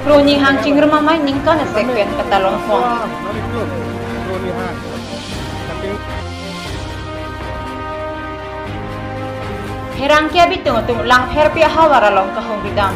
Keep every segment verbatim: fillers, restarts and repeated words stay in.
Kro Nihang Chingrum Amei ningkan esek pen katalon pon. Pherangke abitung atum Langpherpi ahavar along kahumri dam.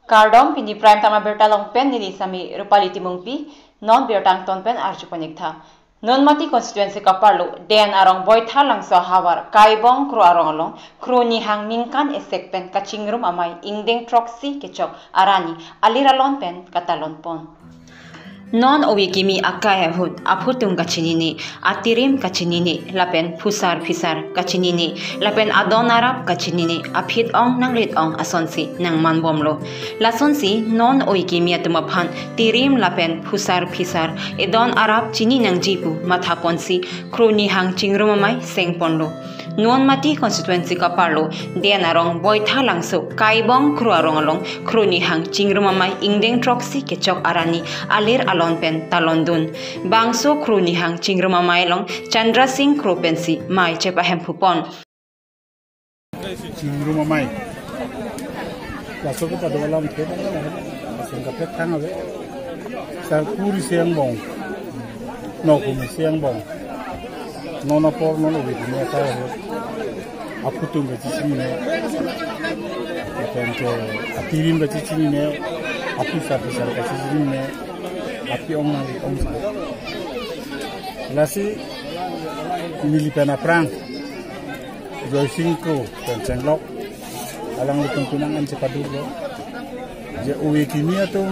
Kardom, pini Prime Time abirta along pen neli Sami Rupali Timungpi, non birta angton pen arju pon-ik tha. Nonmati constituency kaparlo, Den Arong Boithalangso ahavar Kaibong Kro arong along, Kro Nihang ningkan esek pen kachingrum amei ingdeng throksi kechok arni alir alon pen katalon pon. Non ove kimi akai ahut, aphuthung kachinine, atirim kachinine, lapen phusar phisar kachinine, lapen adon arap kachinine, aphit-ong nangrit-ong asonsi nangmanbomlo. Lasonsi non ove kimi atum aphan tirim lapen phusar phisar, edon arap chini nangji pu matha ponsi Kro Nihang Chingrum Amei seng ponlo. Nonmati constituency kaparlo, Den Arong Boithalangso Kaibong Kro arong along, Kro Nihang Chingrum Amei ingdeng throksi kechok arni alir alon pen talon dun. Bangso Kro Nihang Chingrum Amei along Chandra Sing Kro pensi mei chepahemphu pon. Chingrum amei. Laso ke pada alam ke, laso ke pet thang ave. Sar puri siang bong. Nok hum siang bong. Non apor non ove kimi akai ahut, aphuthung kachichinine, lapen ke atirim kachichinine, aphusar phisar kachichinine, aphit-ong nangrit-ong sa. Lasi neli pen aphrang Joysing Kro pen chenglok, alanglitum penang an chepaduklo. Je ove kimi atum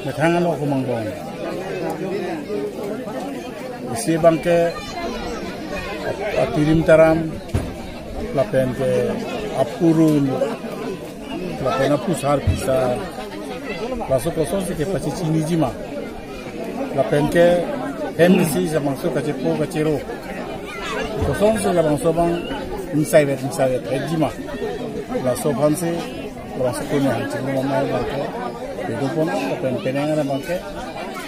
methang anok humang bong. Isi abangke atirim taram, lapen ke apurun, lapen aphusar phisar, laso kosonsi kepachichiniji ma. Lapen ke hem isi labangso kachepo kachero, kosonsi labangso abang ingsai vet ingsai vet hetji ma. Laso aphansi labangso Kro Nihang Chingrum Amei abangke pedun pon, lapen penang abangke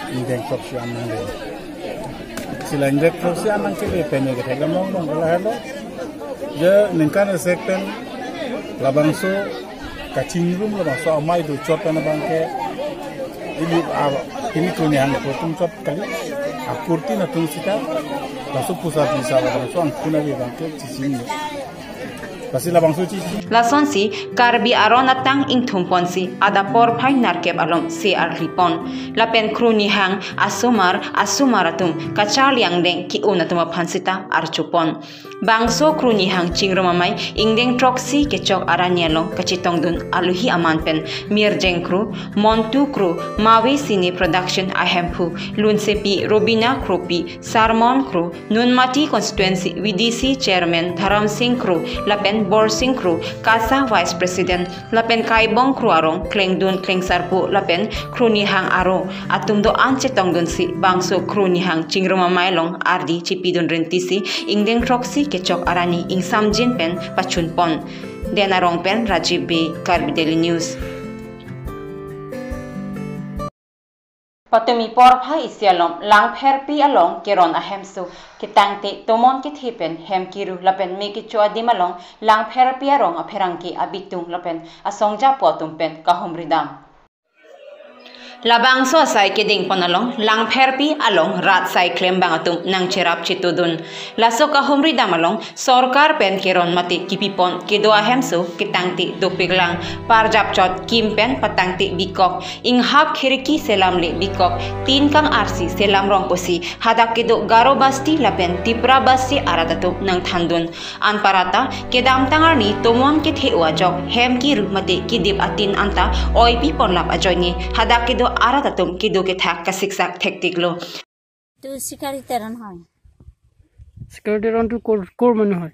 ingdeng throksi an nangdeng. Si la ingdeng throksi an nangkele pen ke thekdam long long lahelo. Je ningkan esek pen labangso kachingrum labangso amei dochot pen abangke ili a ini Kro Nihang atum chot kali, akurtin atum sita, laso phusar phisar labangso angkun ave abangke chichinine. Lasi labangso chichi. Lasonsi Karbi aron atang ingthum ponsi adap porphai nerkep alom se arli pon. Lapen Kro Nihang asomar asomar atum kacharli angdeng ke-un atum aphan sita arju pon. Bangso Kro Nihang Chingrum Amei ingdeng throksi kechok arni along kachetongdun alohi aman pen Mirjeng Kro, Montu Kro, Mawe Cine Production ahemphu, Lunsepi Robina Kropi, Sarmon Kro, Nonmati Constituency V D C Chairman Dharam Sing Kro, lapen Borsing Kro, KASA Vice President, lapen Kaibong Kro arong klengdun klengsarpo lapen Kro Nihang aro atum do-an chetongdunsi bangso Kro Nihang Chingrum Amei along ardi chipidun rintisi ingdeng throksi kechok arni ingsamjin pen pachun pon. Den Arong pen Rajiv Bey, Karbi Daily News. Patumi porphai isi alom Langpherpi along Keron ahemso ketangte tomon kethe pen hem kiru lapen me kecho adim along Langpherpi arong apherangke abitung lapen asongjapo atum pen kahumri dam. Labangso asai kedeng pon along Langpherpi along rat sai klembang atum nangcherap chetudun. Laso kahumri dam along sorkar pen Keron mate kipipon kedo ahemso ketangte dopiklang, parjap chot kim pen patangte bikok, inghap khirki selam le bikok, tin kang arsi selam rong pusi hadak kedo Garo Basti lapen Tipra Basti arat atum nangthandun. Anparta kedamtang arni tomon kethe-o ajok hem kiru mate kedip atin anta oipi ponlap ajoine hadak kedo arat atum kedo kethak kasiksak thektiklo. Tu Sikari Teron hoi. Sikari Teron tu kor, kor manu hoi?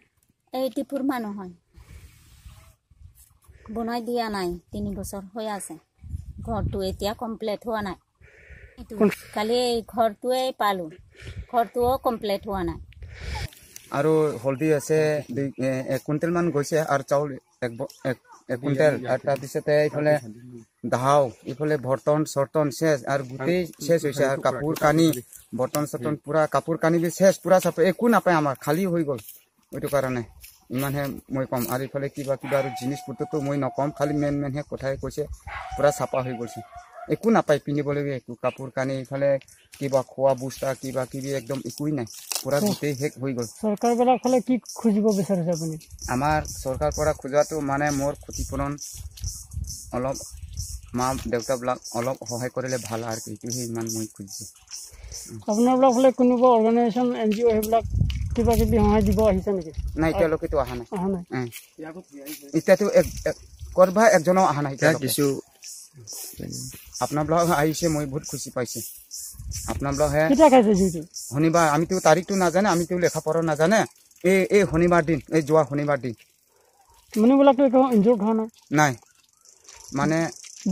এই টিপুৰ মানুহ হয়। বনাই দিয়া নাই, তিনি বছৰ হৈ আছে। ঘৰটো এতিয়া কমপ্লিট হোৱা নাই। এইটো কোন খালি এই ঘৰটোৱে পালোঁ, ঘৰটোও কমপ্লিট হোৱা নাই। আৰু হলদি আছে দুই, এ, এক কুইণ্টেল মান গৈছে, আৰু চাউল এক ব-, এক, এক কুইণ্টেল, আৰু তাৰপিছতে এইফালে দাহাও, এইফালে বৰ্তন চৰ্তন শেষ, আৰু গোটেই শেষ হৈছে, আৰু কাপোৰ কানি, বৰ্তন চৰ্তন পুৰা কাপোৰ কানি বি শেষ, পুৰা চাপে একো নাপায় আমাৰ, খালী হৈ গ'ল। এইটো কাৰণে ইমানহে মই কম। আৰু ইফালে কিবা কিবা আৰু জিনিছ পত্ৰটো মই নকম, খালী মেইন মেইনহে কথাই কৈছে, পুৰা চাফা হৈ গ'লচোন। একো নাপায় পিন্ধিবলৈ, একো কাপোৰ কানি, ইফালে কিবা খোৱা বস্তা কিবা কিবি একদম একোৱেই নাই, পুৰা গোটেই শেষ হৈ গ'ল। চৰকাৰবিলাক ফালে কি খুজিব বিচাৰিছে আপুনি? আমাৰ চৰকাৰ পৰা খোজাটো মানে মোৰ ক্ষতিপূৰণ অলপ, মা দেউতাবিলাক অলপ সহায় কৰিলে ভাল আৰু কি, এইটোহে ইমান মই খুজিছোঁ। আপোনালোকৰ ফালে কোনোবা অৰ্গেনাইজেশ্যন, এন জি অ' সেইবিলাক কিবা কিবি সহায় দিব আহিছে নেকি? নাই, এতিয়ালৈকেতো অহা নাই। অহা নাই। উম। এতিয়াতো এক, এক, ক'ৰবাত একজনো অহা নাই এতিয়ালৈকে। কিছু আপোনালোক আহিছে, মই বহুত খুচি পাইছোঁ। আপোনালোকে কেতিয়া খাইছে যিটো? শনিবাৰ, আমিতো তাৰিখটো নাজানে, আমিতো লেখা পঢ়া নাজানে। এই, এই শনিবাৰ দিন, এই যোৱা শনিবাৰ দিন। মানুহবিলাকতো একো ইনজিউৰ্ড হোৱা নাই? নাই, মানে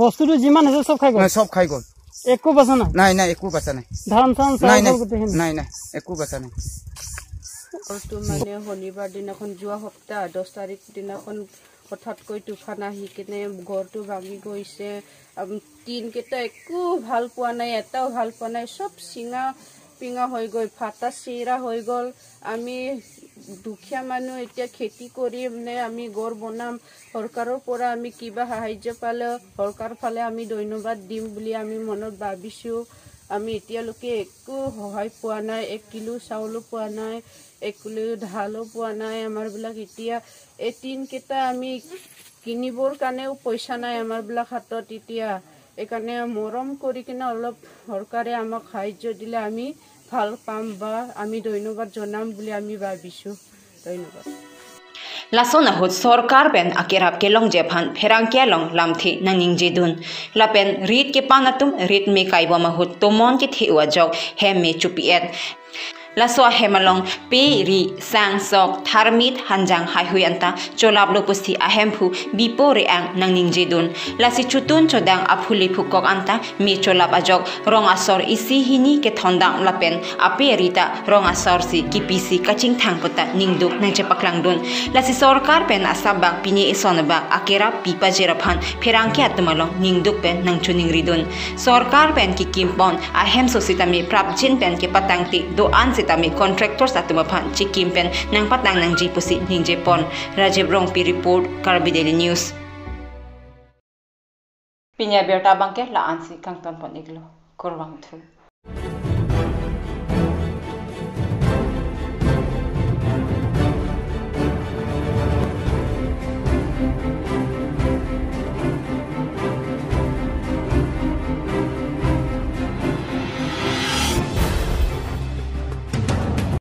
বস্তুটো যিমান আছে চব খাই গ'ল? নাই, চব খাই গ'ল। একো বাচা নাই? নাই, নাই, একো বাচা নাই। ধান চান নাই, চাউল নাই, গোটেইখিনি? নাই, নাই, একো বাচা নাই। ঘৰটো মানে শনিবাৰ দিনাখন, যোৱা সপ্তাহ দহ তাৰিখ দিনাখন হঠাৎকৈ তুফান আহি কেনে ঘৰটো ভাঙি গৈছে। আম, টিনকেইটা একো ভাল পোৱা নাই, এটাও ভাল পোৱা নাই, চব চিঙা পিঙা হৈ গ'ল, ফাটা চিৰা হৈ গ'ল। আমি দুখীয়া মানুহ, এতিয়া খেতি কৰিম নে আমি ঘৰ বনাম? চৰকাৰৰ পৰা আমি কিবা সাহায্য পালে চৰকাৰ ফালে আমি ধন্যবাদ দিম বুলি আমি মনত ভাবিছোঁ। আমি এতিয়ালৈকে একো সহায় পোৱা নাই, এক কিলো চাউলো পোৱা নাই, এক কিলো ধানো পোৱা নাই। আমাৰবিলাক এতিয়া এই টিনকেইটা আমি কিনিবৰ কাৰণেও পইচা নাই আমাৰবিলাক হাতত এতিয়া। এইকাৰণে মৰম কৰি কিনে অলপ চৰকাৰে আমাক সাহায্য দিলে আমি ভাল পাম বা আমি ধন্যবাদ জনাম বুলি আমি ভাবিছোঁ। ধন্যবাদ। Lason ahut sorkar pen akerap kelongji aphan pherangke along lamthe nangningjedun. Lapen rit kepan atum rit me kaibom ahut tomon kethe-o ajok hem me chopi-et. Laso ahem along pe, ri, sang, sok, tharmit, hanjang, haihui anta cholaplo pusi ahemphu Bipo Reang nangningjedun. Lasi chotun chodang aphuli phukok anta me cholap ajok rong asor isi hini kethondam lapen ape ri ta rong asor si kipisi kachingthang puta ningduk nangchepaklangdun. Lasi sorkar pen asap bak pine ison bak akerap pipajir aphan pherangke atum along ningduk pen nangchoningridun. Sorkar pen kikim pon ahem so sitame prapjin pen kepatangte do-an sitame contractors atum aphan chikim pen nangpatang nangji pusi ningje pon. Rajiv Rongpi report, Karbi Daily News. Pini abirta abangke la-ansi kangton pon iklo. Kurvangthu.